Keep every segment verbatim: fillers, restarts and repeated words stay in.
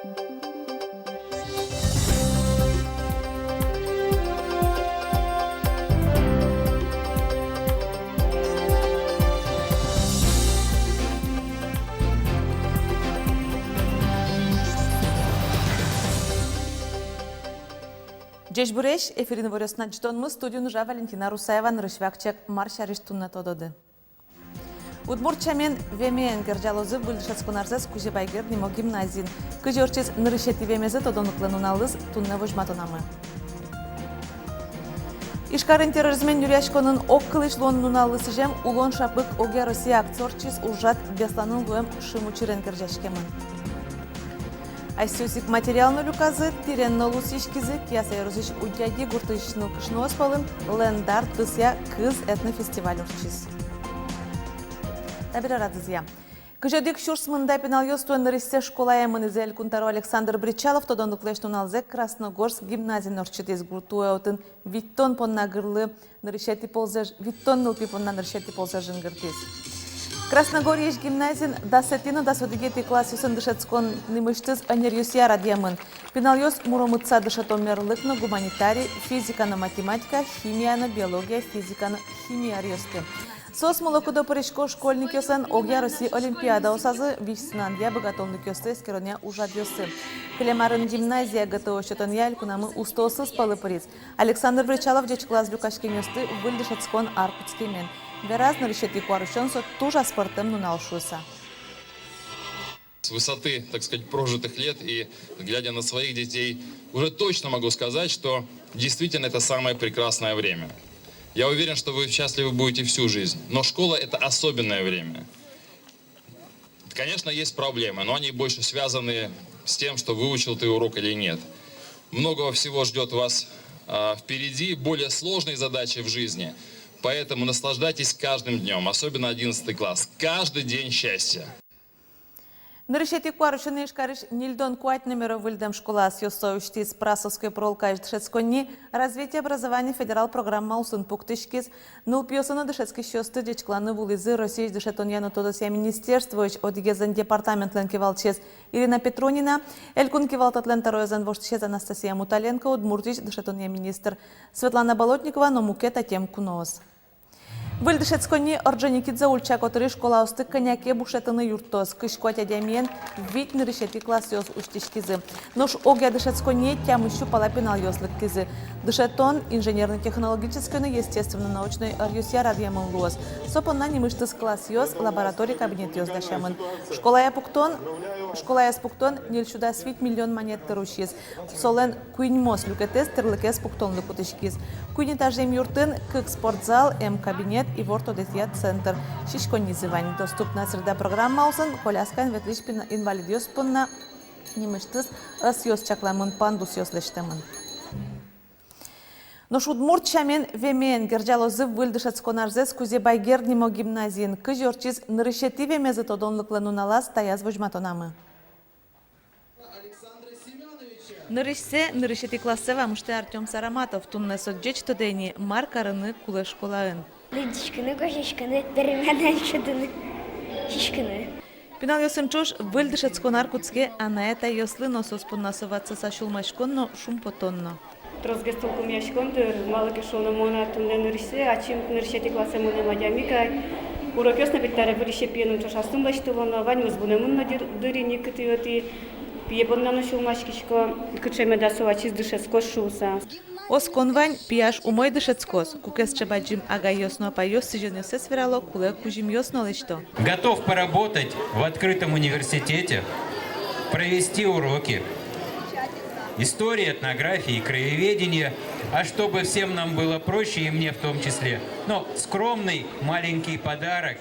Ӟечбуресь! Эфирын «Иворъёс» но ӝытонмы, студиын ужа Валентина Русаева. Нырысь вакчияк, мар сярысь туннэ тододы. Удмурт сямен вемеен герӟалозы выль дышетскон арзэс Кузебай Герд нимо гимназиын. Кызьы ортчиз нырысетӥ вемезэ тодонлыклэн нуналыз, туннэ возьматонамы. Ижкарын терроризмен нюръяськонын огкылысь луон нуналлы сӥзем улон шапык огъя Россия акци ортчиз. Ужрад Бесланын луэм шимес учырен герӟаськемын. Асьсэос ик материал но люказы, тӥрен но луысъяськизы. Кияса ёросысь Утяди гуртысь нылкышноос пӧлын «Лэндар» тусъя кыз этнофестиваль ортчиз. Табере радызъя. Кызь одӥг сюрс мында пиналъёс туэ нырысьсэ школае мынӥзы. Элькун тӧро Александр Бречалов тодонлыклэсь нуналзэ Красногорск гимназиын ортчытӥз. Гурт туэ отын витьтон понна гырлы нырысетӥ ползэ ж-, витьтон нылпи понна нырысетӥ ползэ жингыртӥз. Красногорьеысь гимназиын дасэтӥ но дас одӥгетӥ классъёсын дышетскон нимысьтыз ӧнеръёсъя радъямын. Пиналъёс муромытса дышето мерлык но гуманитарий, физика но математика, химия но биология, физика но химия ӧръёсты. Соос мылокыдо пырисько школьникъёслэн огъя Россия олимпиадаосазы, визь-сынанъя быгатонлыкъёсты эскеронъя ужрадъёсы. Кылем арын гимназия ГТО сётонъя элькунамы устоосыз пӧлы пыриз. Александр Бречалов ӟечкылаз люкаськемъёсты выль дышетскон ар кутскемен. Вераз, нырысетӥ куарусён со туж аспӧртэм нунал шуыса. С высоты, так сказать, прожитых лет и глядя на своих детей, уже точно могу сказать, что действительно это самое прекрасное время. Я уверен, что вы счастливы будете всю жизнь, но школа — это особенное время. Конечно, есть проблемы, но они больше связаны с тем, что выучил ты урок или нет. Много всего ждёт вас, а, впереди, более сложные задачи в жизни. Поэтому наслаждайтесь каждым днём, особенно одиннадцатый класс. Каждый день счастья. Нырысетӥ куарусёнэ Ижкарысь ньыльдон куать номеро выльдэм школаосъёс усьтӥз. Прасовской проулкаысь дышетсконни «Развитие образования» федерал программа улсын пуктӥськиз. Нылпиосты но дышетскисьёсты ӟечкыланы вуылӥзы Россиысь дышетонъя но тодосъя министерствоысь одӥгезлэн департаментлэн кивалтӥсез Ирина Петрунина, элькун кивалтэтлэн тӧроезлэн воштӥсез Анастасия Муталенко, Удмуртиысь дышетонъя министр Светлана Болотникова но мукет ӧтем куноос. Выль дышетсконни Орджоникидзе ульча котырысь школаосты кӧня ке буш ӧтыны юрттоз. Кызь куать адямиен вить нырысетӥ классъёс усьтӥськизы. Нош огъя дышетсконние тямыс сю пала пиналъёс лыктӥзы. Дышетон инженерно-технологической но естественно-научной ӧръёсъя радъямын луоз. Со понна нимысьтыз классъёс, лаборатория кабинетъёс дасямын. Школае пуктон, школаез пуктон ньыль сю дас вить миллион манет тыр усиз. Солэн куиньмос люкетэз тырлыкез пуктонлы кутӥськиз. Куинь этажъем юртын кык спортзал, эм кабинет, ивор тодосъя центр. Сиськоннизы вань. «Доступная среда» программа улсын коляскаен ветлӥсь пина-, инвалидъёс понна нимысьтыз ӧсъёс чакламын, пандусъёс лэсьтэмын. Нош удмурт сямен вемеен герӟалозы выль дышетскон арзэс Кузебай Герд нимо гимназиын. Кызьы ортчиз нырысетӥ вемезэ тодонлыклэн нуналаз, таяз возьматонамы. Нырысьсэ, нырысетӥ классэ вамыштэ Артём Сараматов. Туннэ со ӟеч тодэ ини, мар карыны кулэ школаын. Лыдӟиськыны, гожъяськыны, переменаен шудыны, сиськыны. Пиналъёсын ӵош выль дышетскон ар кутске анай-атайёслы но. Соос понна со ватсаса сюлмаськон но, шумпотон но. Тросгес тулкымъяськон дыр, малы ке шуоно, мон-а туннэ нырысьсэ, ачим нырысетӥ классэ мынэм адями кадь. Урокъёс но ведь табере выльысь пиеным ӵошатыны лэсьтылоно, ваньмыз вунэмын но дыр, дыр ини, кытӥ-отӥ. Пие понна но сюлмаськисько, кыӵе меда со ачиз дышетскоз шуыса. Оскон вань, пияш умой дышетскоз. Куке сыӵе бадӟым агайёс но апайёс сӥзёнъёссэс верало, кулэ кузьымъёс но лэсьто. Готов поработать в открытом университете, провести уроки истории, этнографии, краеведения, а чтобы всем нам было проще, и мне в том числе, но скромный маленький подарок,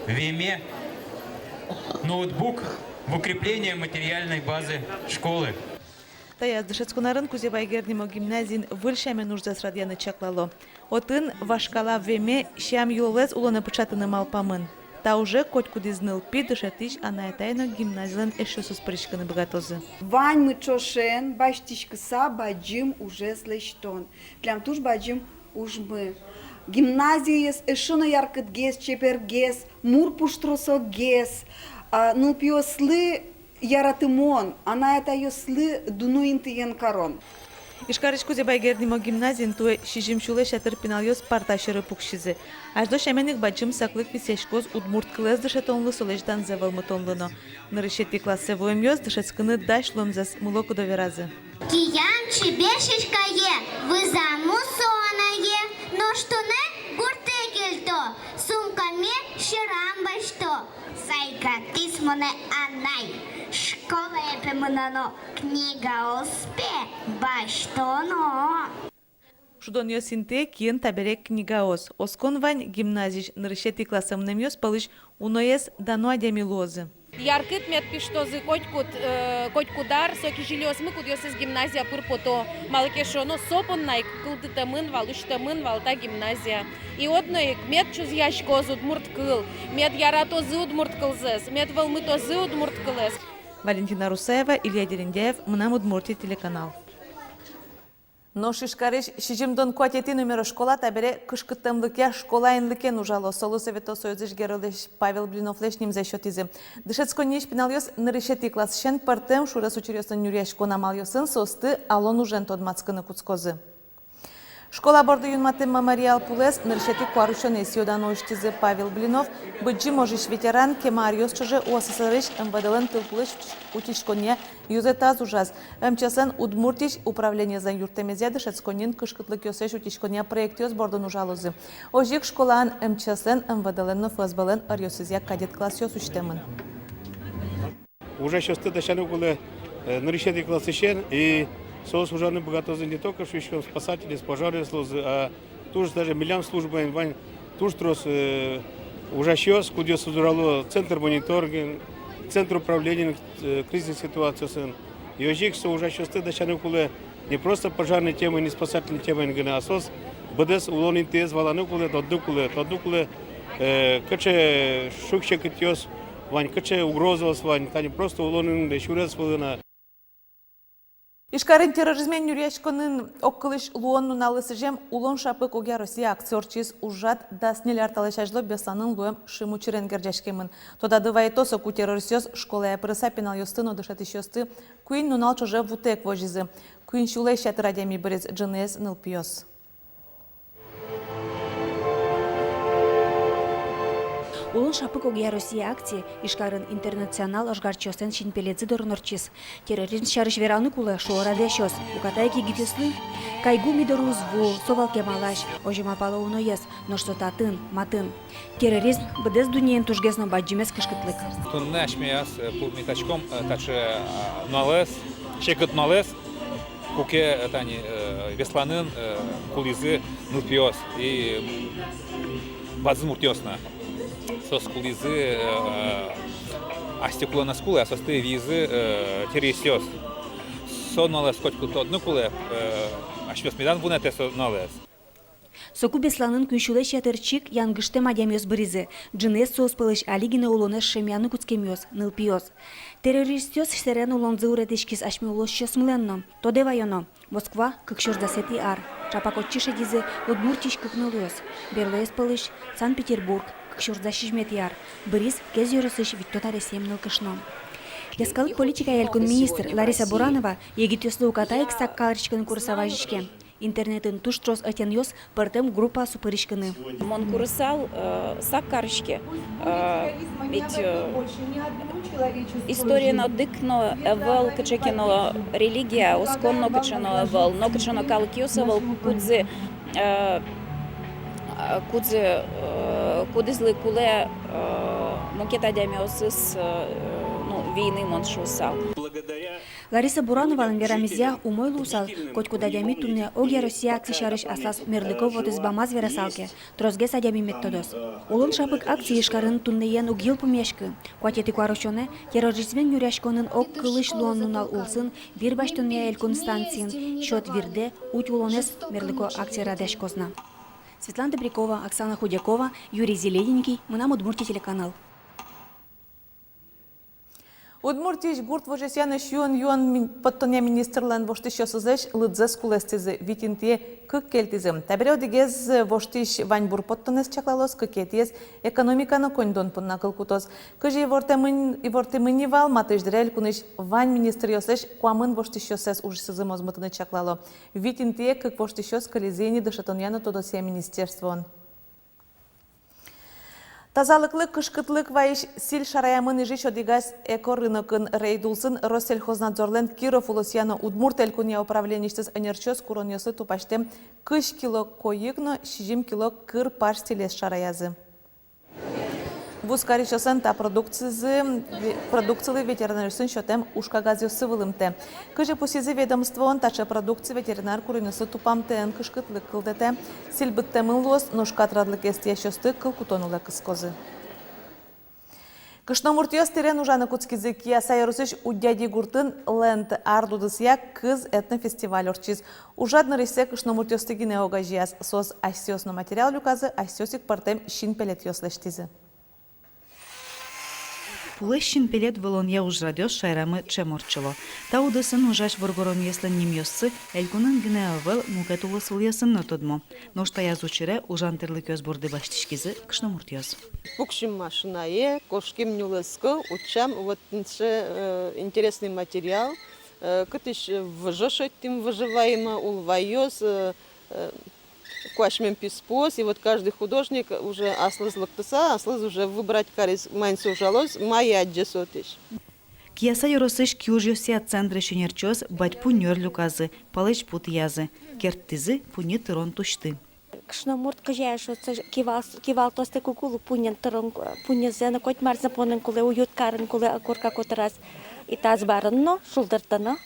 веме, ноутбук в укрепление материальной базы школы. Таяз дышетскон арын Кузебай Герд нимо гимназиын выль сямен ужзэс радъяны чаклало. Отын вашкала веме сям-йылолэз улонэ пыӵатыны малпамын. Та уже котькудӥз нылпи, дышетӥсь, анай-атай но гимназилэн эшъёсыз пыриськыны быгатозы. Ваньмы ӵошен басьтӥськыса бадӟым ужез лэсьтон. Тӥляд туж бадӟым ужмы. Гимназиез эшшо но яркытгес, чебергес, мур пуштросогес, а, нылпиослы Яратымон, анай-атайёслы дуно интыен карон. Ижкарысь Кузебай Герд нимо гимназиын туэ сизьым сюлэсь ятыр пиналъёс парта сьӧры пуксизы. Азьло сямен ик бадӟым саклык висъяськоз удмурт кылэз дышетонлы, солэсь данзэ вӧлмытонлы но. Нырысетӥ классэ вуэмъёс дышетскыны дась луэмзэс мыло-кыдо веразы. Киян чебер сяськае, вӧзам мусо анае, нош туннэ гуртэ кельто, сумкаме сьӧрам басьто. Сайкатӥз монэ анай, школае пе мынано, книгаос пе басьтоно. Шудонъёс интые киын табере книгаос. Оскон вань гимназиысь нырысетӥ классэ мынэмъёс пӧлысь уноез дано адями луозы. Яркыт мед пиштозы котькуд, э, котькуд ар со кизилиосмы, кудъёсыз гимназия пыр пото. Малы ке шуоно, со понна ик кылдытэмын вал, усьтэмын вал та гимназия. И одно ик мед чузъяськоз удмурт кыл, мед яратозы удмурт кылзэс, мед вӧлмытозы удмурт кылэз. Валентина Русаева, Илья Дерендяев, «Мынам Удмуртие» телеканал. Нош Ижкарысь сизьымдон куатетӥ номеро школа табере кышкыттэмлыкъя школа инлыкен ужало. Солы Совето Союзысь геройлэсь Павел Блиновлэсь нимзэ сётӥзы. Дышетсконниысь пиналъёс нырысетӥ классысен пӧртэм сюрес учыръёсын нюръяськон амалъёсын соосты алон ужен тодматскыны кутскозы. Школа борды юнматэм мемориал пулэз нырысетӥ куарусёнэ сӥё-дано усьтӥзы. Павел Блинов, Быдӟым ожысь ветеран, кема аръёс ӵоже УАССР-ысь МВД-лэн тылпулэсь утиськонъя ёзэтаз ужаз. МЧС-лэн Удмуртиысь управлениезлэн юрттэмезъя дышетсконниын кышкытлыкъёслэсь утиськонъя проектъёс бордын ужалозы. Озьы ик школаын МЧС-лэн, МВД-лэн но ФСБ-лэн ӧръёсызъя кадет классъёс усьтэмын. Ужасьёсты дасяны кулэ, э, нырысетӥ классысен, и соос ужаны быгатозы не только шуиськом спасательёс, пожаръёс луозы, а туж даже милям службаын вань туж трос, э, ужасьёс, кудъёсыз ужало центр мониторинга, центр управления, э, кризис ситуациосын. И озьы ик со ужасьёсты дасяны кулэ не просто пожарной темаен, не спасательной темаен гинэ, а соос быдэс улон интыез валаны кулэ, тодны кулэ, тодны кулэ, э, кыӵе шуг-секытъёс вань, кыӵе угрозаос вань, тани просто улонын, э, сюрес вылын а. Ижкарын терроризмен нюръяськонын огкылысь луон нуналлы сӥзем «Улон шапык огъя Россия» акция ортчиз. Ужрад дас ньыль ар талэсь азьло Бесланын луэм шим учырен герӟаськемын. Тодады вайыто, соку террористъёс школае пырыса пиналъёсты но дышетӥсьёсты куинь нунал ӵоже вутэк возизы. Куинь сюлэсь ятыр адями быриз, ӝыныез нылпиос. «Улон шапык огъя Россия» акция Ижкарын интернационал ожгарчиослэн синпелетсы дорын ортчиз. Терроризм сярысь вераны кулэ, шуо радъясьёс. Уката ик егитъёслы кайгу ми доры уз вуы, со вал кемалась, озьы малпало уноез, нош со татын, матын. Терроризм — быдэс дуннеын тужгес но бадӟымез кышкытлык. Туннэ асьмеос, э, пумитаськом, э, таӵе, э, нуналэз, секыт нуналэз, куке, э, тани, э, Бесланын, э, кулӥзы нылпиос и, м, бадӟым муртъёс но. Соос кулӥзы, э, асьтэ кулон ӧз кулэ, а соосты виизы, э, террористъёс. Со нуналэз котьку тодны кулэ, э, асьмеос медам вунэтэ со нуналэз. Соку Бесланын куинь сюлэсь ятыр чик янгыштэм адямиос быризы. Ӝыныез соос пӧлысь али гинэ улонэз шемъяны кутскемъёс, нылпиос. Террористъёс сэрен улонзы уретӥськиз асьме улосчиосмылэн но. Тодэ ваёно: Москва — кык сюрс дасэтӥ ар. Ӵапак отчы шедизы Удмуртиысь кык нылъёс. Берлоез пӧлысь — Санкт-Петербург, кык сюрс дас сизьыметӥ ар. Быриз Кез ёросысь витьтон аресъем нылкышно. Йӧскалык политикая элькун министр Лариса Буранова егитъёслы уката ик сак кариськыны курыса вазиське. Интернетын туж трос ӧтёнъёс пӧртэм группаосы пыриськыны. Мон курысал, э, сак кариське, э, ведь, э, историын одӥг но ӧвӧл кыӵе ке но религия, оскон но кыӵе но ӧвӧл, но кыӵе но калыкъёс ӧвӧл, кудзы, э, кудзы, э, кудӥзлы кулэ, э, мукет адямиосыз, э, ну, вийыны, мон шуысал. Лариса Бурановалэн верамезъя, умой луысал, котькуд адями туннэ огъя Россия акция сярысь аслаз мерлыко вотэс бамаз верасал ке, тросгес адями мед тодоз. «Улон шапык» акция Ижкарын туннэен уг йылпумъяськы. Куатетӥ куарусёнэ терроризмен нюръяськонын огкылысь луон нунал улсын вир басьтонъя элькун станциын «Сёт вирдэ, уть улонэз» мерлыко акция радъяськоз на. Светлана Добрякова, Оксана Худякова, Юрий Зелененький, «Мынам Удмуртие» телеканал. Удмуртиысь гурт возёсъя но сиён-юон мин-, поттонъя министрлэн воштӥсьёсызлэсь лыдзэс кулэстӥзы, вить интые кык кельтӥзы. Табере одӥгез воштӥсь ваньбур поттонэз чаклалоз, кыкетӥез экономика но коньдон понна кыл кутоз. Кызьы ивортэмын, ивортэмын ни вал, матысь дыре элькунысь вань министръёслэсь куамын воштӥсьёссэс ужысьтызы мозмытыны чаклало. Вить интые кык воштӥсьёс кылизы ини дышетонъя но тодосъя министерствоын. Тазалыклы кышкытлык вайись сӥль шараямын Ижысь одӥгаз экорынокын. Рейд улсын Россельхознадзорлэн Киров улосъя но Удмурт Элькунъя управлениысьтыз ӧнерчиос куронъёслы тупасьтэм кызь кило койык но сизьым кило кыр пар сӥлез шараязы. Вузкарисьёслэн та продукцизы ве-, продукцилы ветеринаръёсын сётэм ужкагазъёссы вылымтэ. Кызьы пусйизы ведомствоын, таӵе продукци ветеринар куронъёслы тупамтэен кышкытлык кылдытэ. Сӥль быдтэмын луоз, нош катрадлыкез тӥясьёсты кыл кутон улэ кыскозы. Кышномуртъёс тӥрен ужаны кутскизы. Кияса ёросысь Удьяди гуртын «Лэнд-арт» удысъя кыз этнофестиваль ортчиз. Ужрад нырысьсэ кышномуртъёсты гинэ огазеяз. Соос асьсэос но материал люказы, асьсэос ик пӧртэм синпелетъёс лэсьтӥзы. Пулэсь синпелет вылонъя ужрадъёс шаерамы ӵем ортчыло. Та удысын ужась воргоронъёслэн нимъёссы элькунын гинэ ӧвӧл, мукет улосвылъёсын но тодмо. Нош таяз учыре ужан тӥрлыкъёс борды басьтӥськизы кышномуртъёс. Пуксим машинае, кошким нюлэскы, утчам, вот тӥни сыӵе, э, интересный материал. Э, кытысь, э, выжы шедьтӥм, выжы вайимы, улвайёс, э, э, куасьмем писпуос, и вот каждый художник уже аслыз лыктыса, аслыз уже выбрать кариз, маин со ужалоз, мае адӟе со отысь. Кияса ёросысь киужъёсъя центрысь ӧнерчиос бадьпу нёр люказы, палэзь пу тӥязы, керттӥзы пуньы тырон тусьты. Кышномурт кызьы шуод, со кивал-, кивалтостэк уг улы, пуньын тырон, пуньызэ но котьмарзэ понын кулэ, уют карыны кулэ корка котыраз. И та азбарын но, шулдыртыны.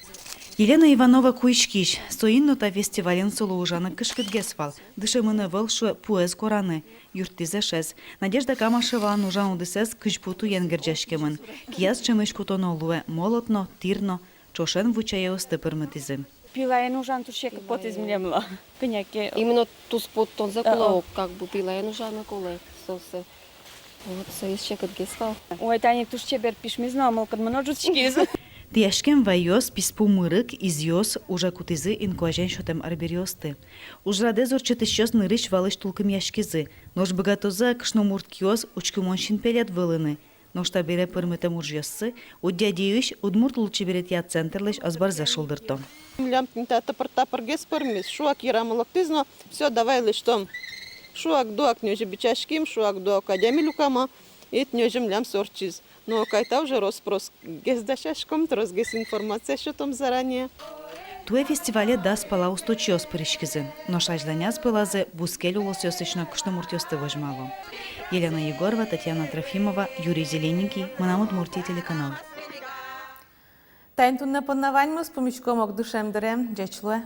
Елена Иванова куиськись, соин но та фестивальын солы ужаны кышкытгес вал. Дышемын ӧвӧл, шуэ, пуэз кораны, юрттӥз эшез. Надежда Камашевалэн ужан удысэз кызьпу туен герӟаськемын. Кияз ӵемысь кутоно луэ, молот но, тӥр но. Ӵошен ву чаеосты пӧрмытӥзы. Пилаен ужан туж секыт потӥз милемлы. Кӧня ке. Именно туспоттонзэ кулэ, о, как бы пилаен ужаны кулэ соослы. Вот, соиз секытгес вал. Ой, тани туж чебер пишмиз но, мылкыдмы но ӝутскиз. Тӥяськем вайёс, писпу мырык, изъёс уже кутӥзы инкуазен сётэм арбериосты. Ужрадэз ортчытӥсьёс нырысь валысь тулкымъяськизы. Нош быгатозы-а кышномурт киос учкымон синпелет вылыны? Нош табере пӧрмытэм ужъёссы Удьядиысь удмурт лулчеберетъя центрлэсь азбарзэ шулдырто. Милям тӥни та тыпыр-тапыргес пӧрмиз, шуак йырамы лыктӥз но, всё, давай лэсьтом. Шуак-дуак тӥни озьы бичаським, шуак-дуак адями люкамы, и тӥни озьы милям со ортчиз. Но кайта уже рос-просгес дасяськом, тросгес информация сётом заранее. Туэ фестивале дас пала усточиос пыриськизы. Нош азьланяз пӧлазы бускель улосъёсысь но кышномуртъёсты возьмало. Елена Егорова, Татьяна Трофимова, Юрий Зелененький, «Мынам Удмуртие» телеканал. Таин туннэ понна ваньмыз, пумиськом ог дышем дыре. Ӟеч луэ.